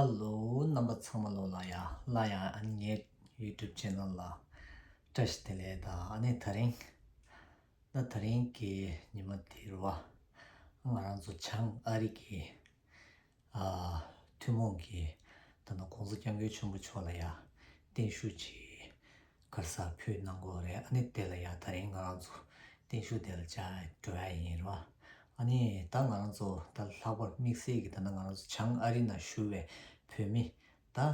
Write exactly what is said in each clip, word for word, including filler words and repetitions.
ཧེ་ལོ། རྣམ་པ་ཚང་མ་ལོ་ལ་ཡ་ལ་ཡ། ཨ་ནི་ངའི་YouTube channel ལ་བཀྲ་ཤིས་བདེ་ལེགས་དང་། ཨ་ནི་ད་རིང་ད་ད་རིང་གི་ཉི་མ་དེ་རུ་བ་ང་རང་ཚོ་བྱང་ཨ་རི་གི་ཨ་ཐུན་མོང་གི་ད་ནི་༸གོང་ས་༸སྐྱབས་མགོན་ཆེན་པོ་མཆོག་ལ་ཡ་བརྟན་བཞུགས་ཅིག་ག་རེ་ཟེར་ཕུལ་གནང་གི་ཡོད་རེད། ཨ་ནི་དེ་ལ་ཡ་ད་རིང་ང་རང་ཚོ་བརྟན་བཞུགས་དེ་ལ་བཅར་འགྲོ་ཡ་ཡིན་རེད་བ། ཨ་ནི་ད་ང་རང་ཚོ་ད་ལྷག་པར་དམིགས་བསལ་གྱི་ད་ནི་ང་རང་ཚོ་བྱང་ཨ་རི་ནང་བཞུགས་པའི་བོད་མི་ད་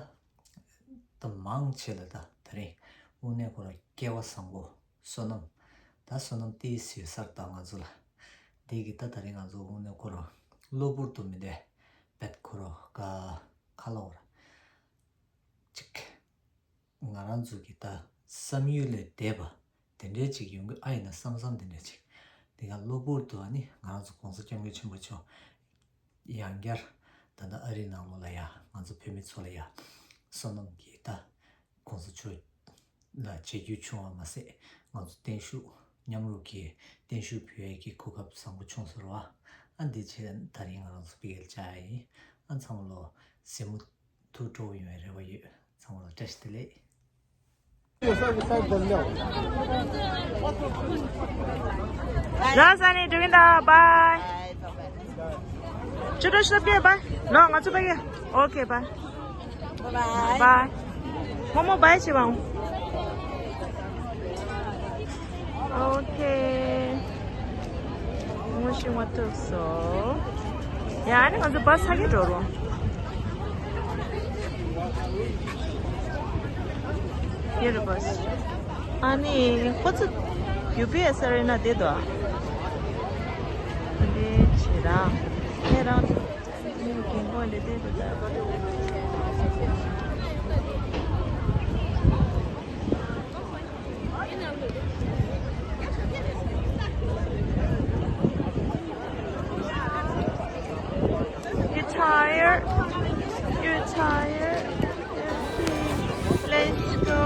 ད་མང་ཆེ་ལ་ད་ད་རིང་དངོས་གནས་ཁོ་རང་སྐལ་བ་བཟང་པོ། བསོད་ནམས། ད་བསོད་ནམས་ཏོག་ཙམ་ཡོད་ས་རེད། ད་ང་ཚོ་ལ་འདི་གི་ད་ད་རིང་ང་ཚོ་དངོས་གནས་ཁོ་རང་གློ་བུར་དུ་མི་འདྲ་བད་ཁོ་རང་ག་ཁ་ལོ་བར་ཅིག་ང་རང་ཚོ་གི་ད་བསམ་ཡུལ་ལས་འདས་པ་དེ་འདྲའི་ཅིག་ཡོང་གི་ཨ་ཡིན་ན་བསམ་བསམ་དེ་འདྲ་ཅིག་དེ་ག་གློ་བུར་དུ་ཨ་ནི་ང་རང་ཚོ་༸གོང་ས་༸སྐྱབས་མགོན་ཆེན་པོ་མཆོག་ཡང་བསྐྱར་ད་ལྟ་ཨ་རི་ནང་ལོགས་ལ་ཡ་ང་ཚོ་བོད་མི་ཚོ་ལ་ཡ་བསོད་ནམས་ཀྱི་ད་༸གོང་ས་མཆོག་ལ་བྱེད་རྒྱུ་བྱུང་བ་མ་ཟད། ང་ཚོ་བརྟན་བཞུགས་མཉམ་རུབ་ཀྱིས་བརྟན་བཞུགས་ཕུལ་ཡས་ཀྱི་གོ་སྐབས་བཟང་པོ་བྱུང་སོང་རེད་བ། ཨ་འདི་བྱས་ད་རིང་ང་རང་ཚོ་ཕ་གིར་བཅར་ཡ་ཡིན། ཨ་ཚང་མ་ལོ་གཟིགས་མོ་ཐུགས་སྤྲོ་པོ་ཡོང་བའི་རེ་བ་ཡོད། ཚང་མ་ལོ་བཀྲ་ཤིས་བདེ་ལེགས། ལ་ས་ནས་འགྲོ་གིན་ད། བཱའི། ཅི་འདྲ་ཤོད་པ། ལོ་ང་ཚོ་པ་ཡ། ཨོ་ཁེ་བཱའི། བཱའི། བཱའི། མོ་མོ་བཱའི་བྱེད་པ། ཨོ་ཁེ། ངོ་ཤེས་མ་ཐུབ་སོང་། ཡ་ཨ་ནི་ང་ཚོ་བཱས་ཚ་གི་འགྲོ་རོགས། ཡེ་རེད་བཱས། ཨ་ནི་ཁོ་ཚོ་ཡུ་པི་ཨེས་ཨ་རེ་ན་བསྡད་འདུག་ཨ། འདི་བྱེད་རང་། ཁྱེད་རང་། རྒན་གོག་འདི་བསྡད་འདུག་ད། You tired? You tired? Okay. Let's go.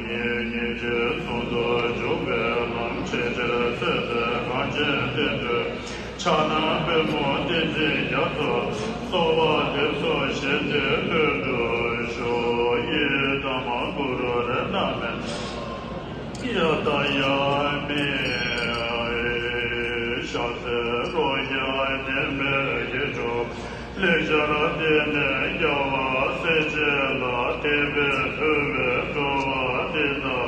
ཉིད་ཀྱི་ཟུང་དུ་འཇུག་པའི་ལམ་ཆེས་ཆེར་མཛད་པའི་གངས་ཅན་བསྟན་འགྲོའི་ཕྱག་ན་པདྨོ་བསྟན་འཛིན་རྒྱ་མཚོ། གསོལ་བ་འདེབས་སོ་བཞེད་དེ་ཕུལ་དུ་ཞུ། ཡི་དམ་གུ་རུ་རཏྣ་མེ་ཡ་ཏ་ཡ་མི་ཤ་ཚེ་རོ་ཡ་བདེན་པའི་དགེ་ཕྲུག་ལེགས་སྦྱར་སྡེ་ནས་རྒྱལ་བ་སྲས་བཅས་ལ་དད་པས་ཕུལ་བའི་འགྲོ་བ་འདི་དག་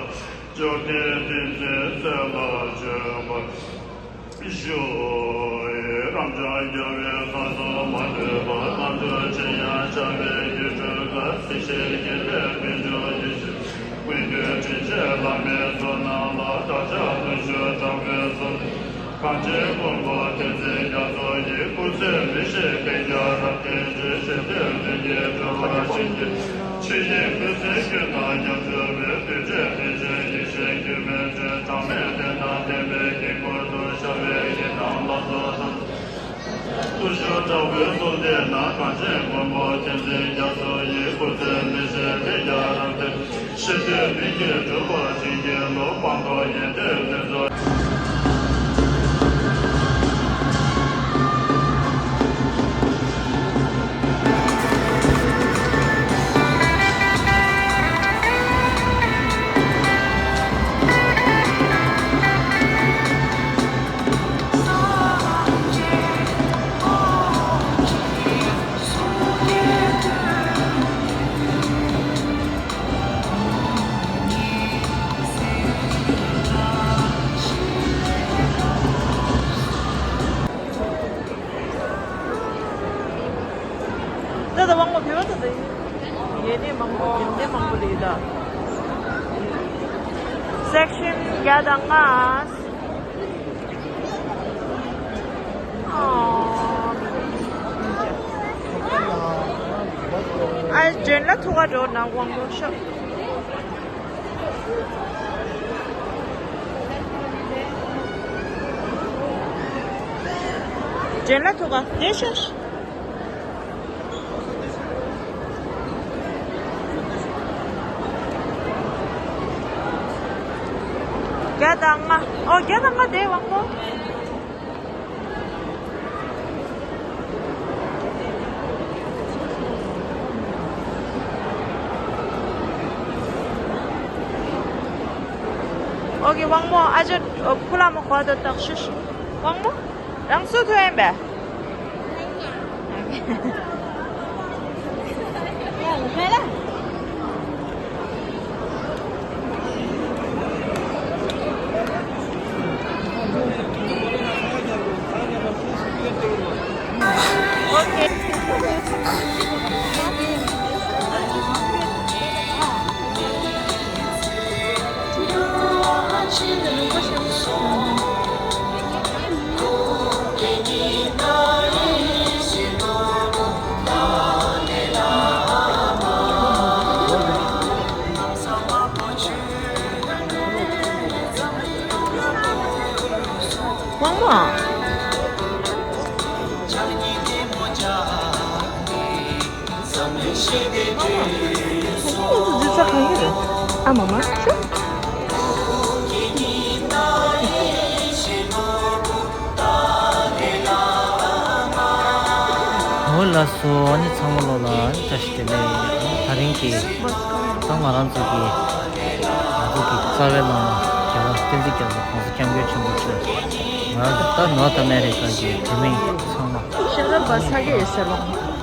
འབྱོར་ལྡན་བསྟན་འཛིན་སྲས་ལ་བྱོན་པར་ཞུ། རབ་འབྱམས་རྒྱལ་བའི་གསང་གསུམ་མ་ལུས་པ། རྣམ་གྲོལ་ཆེ་ཡང་བྱ་བའི་ཡུལ་གྲུ་ལ། སྲིད་ཞིའི་དཀྱིལ་ལས་འབྱོར་ཡེ་ཤེས། མངོན་བརྗོད་དྲིན་ཅན་བླ་མའི་ཚོགས་རྣམས་ལ། བདག་ཅག་ཀུན་ཞུ་དྲག་པོའི་གསོལ། གངས་ཅན་མགོན་པོ་བསྟན་འཛིན་རྒྱ་མཚོ་ཡི། སྐུ་ཚེ་མི་ཤིགས་ལྡན་རྒྱ་རབ་བརྟན་ཅིང་། ཞི་བདེའི་མཐུན་རྐྱེན་སྒྲུབ་པར་བྱིན་གྱིས། ཆོས་དབྱིངས་ཀུན་གསལ་ཀུན་བདག་ཉམས་སུ་མེད། གདུལ་བྱའི་བདེ་ཆེན་ཡེ་ཤེས་སྒྱུ་མའི་སྒྲོན། གྲངས་མེད་རྟེན་དང་བརྟེན་པའི་དཀྱིལ་འཁོར་དུ། ཤར་བའི་ཡི་དམ་ལྷ་ཚོགས་རྣམས། སྐུ་ཞབས་དྲག་པོའི་གསོལ་འདེབས་ནང་། གངས་ཅན་མགོན་པོ་བསྟན་འཛིན་རྒྱ་མཚོ་ཡི། སྐུ་ཚེ་མི་ཤིགས་ལྡན་རྒྱ་རབ་བརྟན། ཞི་བདེའི་མཐུན་རྐྱེན་སྒྲུབ་པར་བྱིན་གྱིས་རློབས། སྤངས་རྟོགས་ཡོན་ཏན་ཕུན་ཚོགས། ད་ད་དབང་པོ་བོད་པ་ད་ད་ཡིན། ཡེ་ནས་མང་པོ་རྒྱུན་ལྡན་མང་པོ་ལས་ད། སེག་ཤན་བརྒྱ་དང་ལྔ། ཨ་ཇོན་ལ་ཐུག་ག་འགྲོ་ན་དབང་པོ་ཤོག་ཇོན་ལ་ཐུག་ག་དེ་ཤོག་བརྒྱ་དང་ལྔ། ཨོ་བརྒྱ་དང་ལྔ་དེ་དབང་པོ། ཨོ་ཀེ་དབང་མོ། ཨ་ཅོ་ཕུ་ལ་མོ་གོ་དོ་ཏག་ཤུ་ཤུ། དབང་མོ། རང་སུ་ཐུ་ཡན་པས། དབང་མོ། འཛི་ས་གང་གི་རེད། ཨ་མ་མ་ཤོ། འོ་ལགས་སོ། ཨ་ནི་ཚང་མ་ལོ་ལ་ཨ་ནི་བཀྲ་ཤིས་བདེ་ལེགས། ཨ་ནི་ད་རིང་གི་ད་ང་རང་ཚོ་གི་ང་ཚོ་གི་རྩ་བའི་བླ་མ་རྒྱལ་བ་བསྟན་འཛིན་རྒྱ་མཚོ་༸གོང་ས་༸སྐྱབས་མགོན་ཆེན་པོ་མཆོག་ང་རང་ཚོ་ད་ནོར་ཐ་མེ་རི་ཀ་གི་བོད་མི་ཚང་མ། ཤེས་རབ་པ་ས་ག་ཡེ་སེར་བ།